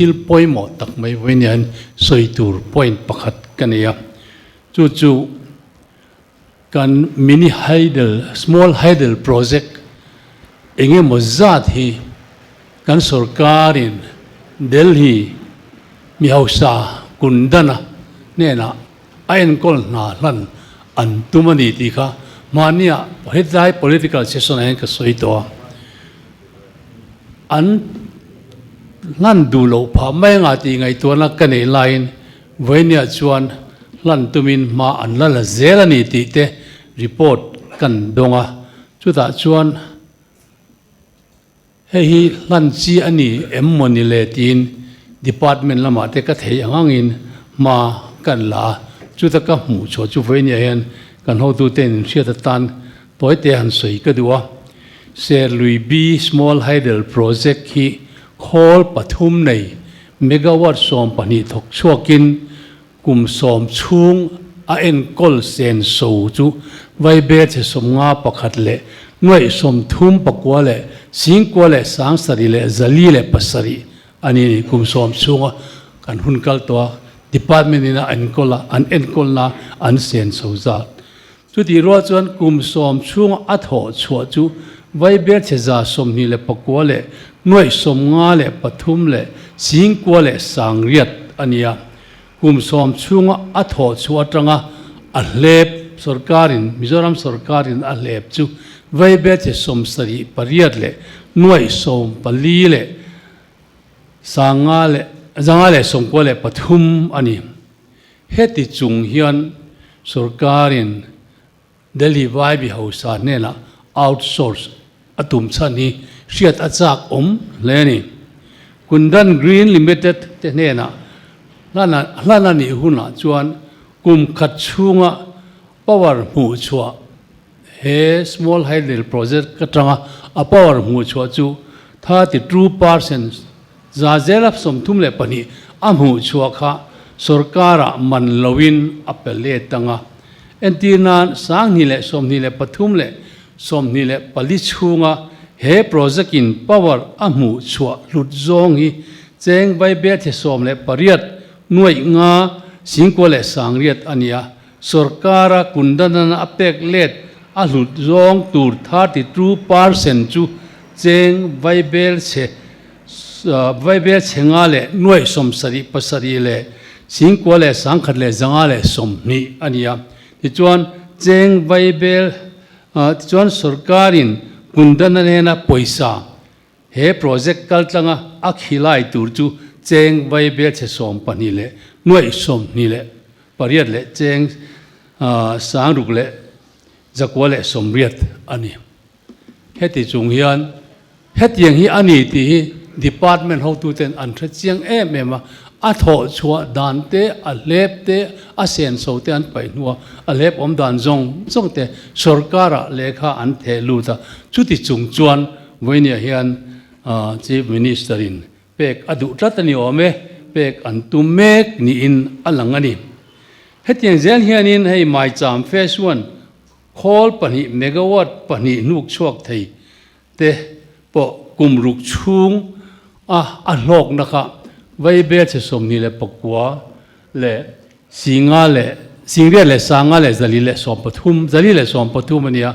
Thil pawimawh tak mai vawiin hian sawi tur point pakhat ka nei a, chu chu kan mini hydel, small hydel project eng emaw zat hi kan sorkarin Delhi mi hausa Kundana hnenah a enkawl hna hlan an tum a ni tih kha mahnia hetlai political session ah hian ka sawi tawh a. An hlan duh loh phah mai anga tih ngaihtuahna ka neih laiin vawinia chuan hlan tumin hma an la la zel a ni tih te report kan dawng a, chutah chuan hei hi hlan chi a ni em maw ni le tiin department lamah te ka theih ang angin hma kan la a, chuta ka hmuh chhuah chu vawinia hian kan hotute in hriat atan tawite han sawi ka duh a. Serlui B Small Hydel Project hi khawl pathum nei megawatt 12 thawk chhuakin kum 10 chhung a enkawl sen so chu vaibel chhe 51 leh nuaih 39 leh 97 leh 707 a ni ni. Kum 10 chhunga kan hun kal tawh a department in a enkawl a, an enkawlna an sen so zat. Chutih rual chuan kum 10 chhunga a thawh chhuah chu vaibel chhe 129 leh nuaih 53 leh 9 leh 800 a ni a. Kum 10 chhunga a thawh chhuah atanga a hlep sorkarin, Mizoram sorkarin a hlep chu vaibel chhe 78 leh nuaih 14 leh 500 leh 593 a ni. Heti chung hian sorkarin Delhi vai mi hausa hnenah outsource a tum chhan hi hriat a chak awm hle a ni. Kundan Green Limited te hnenah hlan a nih hunah chuan kum khat chhunga power hmuh chhuah he Small Hydel Project atanga a power hmuh chhuah chu 32% Zazela 32 a hmuh chhuah kha sorkarah man loin a pe let ang a. Entir nan 2023 leh 24 chhunga he project in power a hmuh chhuah hlut zawng hi cheng vaibel the 18 nuaih nga 9 leh 800 a ni a. Sorkara kundanana a pek let a hlut zawng tur 32% chu cheng vaibel chhe Vaibel chhe nga leh nuaih 77 leh 9 leh 100 leh 500 leh 20 a ni a. Tichuan, cheng vaibel, tichuan sorkarin Kundana nena pawisa he project kaltlanga a khilai tur chu cheng vaibel chhe 12 leh nuaih 28 leh cheng 600 leh 900 leh 80 a ni. Heti chung hian hetiang hi a ni tih hi department hotuten an hre chiang em em a, a thawh chhuah dan te, a hlep te, a senso te an paih hnu a, a hlep awm dan zawng zawng te sorkarah lehkha an theh lut a. Chuti chung chuan vawinia hian Chief Minister in pek a duh tlat a ni awm e, pek an tum mek niin a lang a ni. Hetiang zel hianin hei Maicham Phase One Khawl pahnih megawatt pahnih hnuk chhuak thei te pawh kum ruk chhung a a hlawkna kha vaibel chhe 29 leh 500 leh 800 leh 500 leh 413 413 a nia.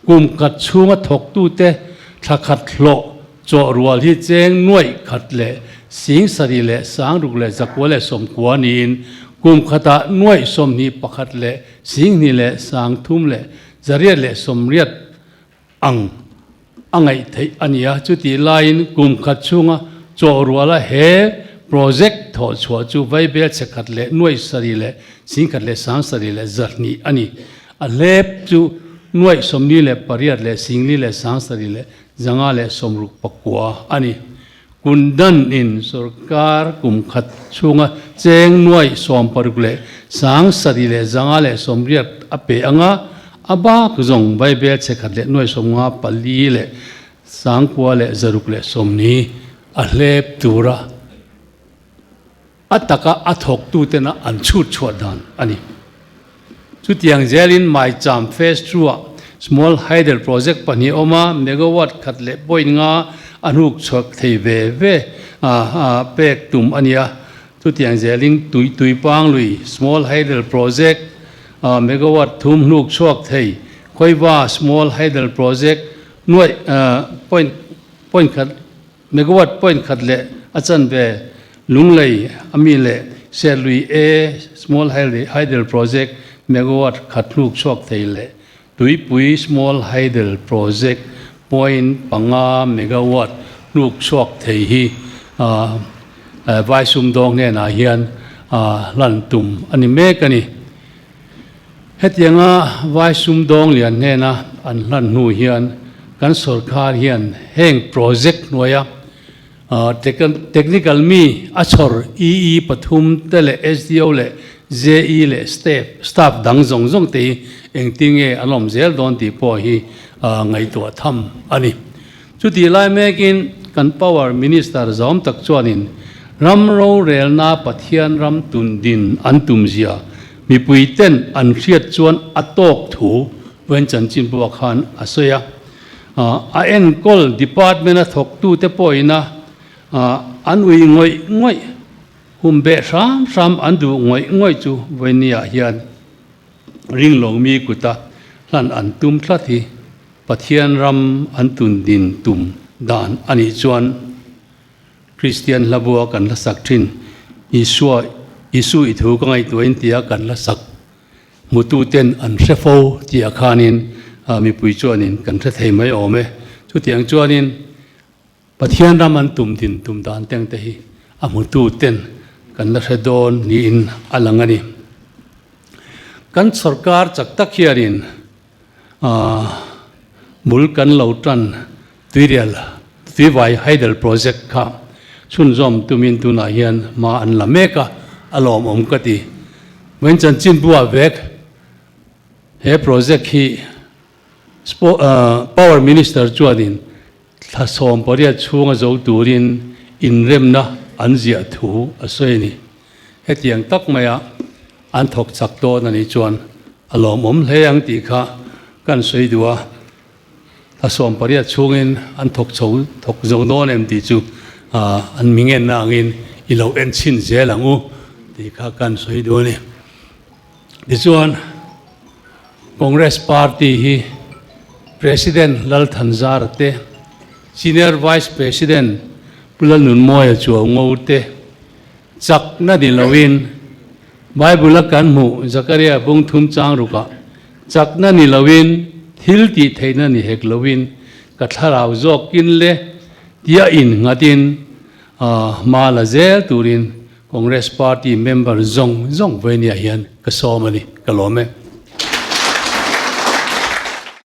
Kum khat chhunga thawktute thla khat hlawh chawh rual hi cheng nuaih khat leh 700 leh 600 leh 900 leh 90 niin kum khatah nuaih 21 leh 2 leh 300 leh 800 leh 80 ang a ngaih theih a ni a. Chutih laiin kum khat chhunga chawh ruala he project thawh chhuah chu vaibel chhe khat leh nuaih 7 leh 100 leh 700 leh 200 a ni. A hlep chu nuaih 48 leh 4 leh 700 leh 500 leh 69 a ni. Kundan in sorkar kum khat chhunga cheng nuaih 60 leh 700 leh 500 leh 80 a pe anga, a bak zawng vaibel chhe khat leh nuaih 54 leh 900 leh 600 leh 20 a hlep tura a taka a thawktutena an chhut chhuah dan a ni. Chutiang zelin Maicham Phase Two-ah Small Hydel Project pahnih awm a, megawatt khat leh point nga a hnuk chhuak thei ve ve. pek tum a ni a. Chutiang zelin tui tuipang lui Small Hydel Project megawatt thum hnuk chhuak thei Khawiva Small Hydel Project nuaih point point khat megawatt point khat leh a chanve Lunglei a mi leh Serlui A Small Hydel Project megawatt khat hnuk chhuak thei leh Tuipui Small Hydel Project point panga megawatt hnuk chhuak thei hi vai sumdawng hnenah hian hlan tum a ni mek a ni. Hetianga vai sumdawng lian hnena an hlan hnu hian kan sorkar hian heng project hnuaia Technical mi a chhawr EE pathum te leh SDO leh JE leh staff dang zawng zawng te hi engtin nge an awm zel dawn tih pawh hi ngaihtuah tham a ni. Chutih lai mekin kan Power Minister zawm tak chuanin ram rorelna Pathian ram tun din an tumzia mipui ten an hriat chuan a tawk thu Wen chanchin pawh khan a sawi a. A enkawl department a thawktute pawhina an ui ngawih ngawih, hum beh hram hram an duh ngawih ngawih chu vawinia hian ringlomi kuta hlan an tum tlat hi Pathian ram an tun din tum dan a nih chuan Kristian hlabua kan la sak thin Isua Isu i thu ka ngaihtuahin tia kan la sak Hmututen an hre fo tih ah khanin mipui chuanin kan hre thei mai awm e. Chutiang chuanin Pathian ram an tum din tum dan teng te hi a hmututen kan la hre dawn niin a lang a ni. Kan sorkar chak tak hianin bul kan lo tan tuirial tuivai hydel project kha chhunzawm tumin tunah hian hma an la mek a, a lawmawm ka ti. Vawiin chanchinbu-ah vek he project hi Power Minister chuanin thla 18 chhunga zo turin inremna an ziah thu a sawi a ni. Hetiang tak maia an thawk chak dawn a nih chuan a lawmawm hle ang tih kha kan sawi duh a, thla 18 chhungin an thawk chho thawk zo dawn em tih chu an mi ngenna angin i lo en chhin zel ang u tih kha kan sawi duh a ni. Tichuan Congress Party hi President Lal Thanzara te, Senior Vice President Pu Lalnunmawia Chuaungo te, Chakna ni loin, Bible-a kan hmuh Zakaria bung thum chang rukah, Chakna ni loin, thil tih theihna ni hek loin, ka thlarau zawkin le tia innghatin hma la zel turin Congress Party member zawng zawng Vainia hian ka sawm a ni, ka lawm e.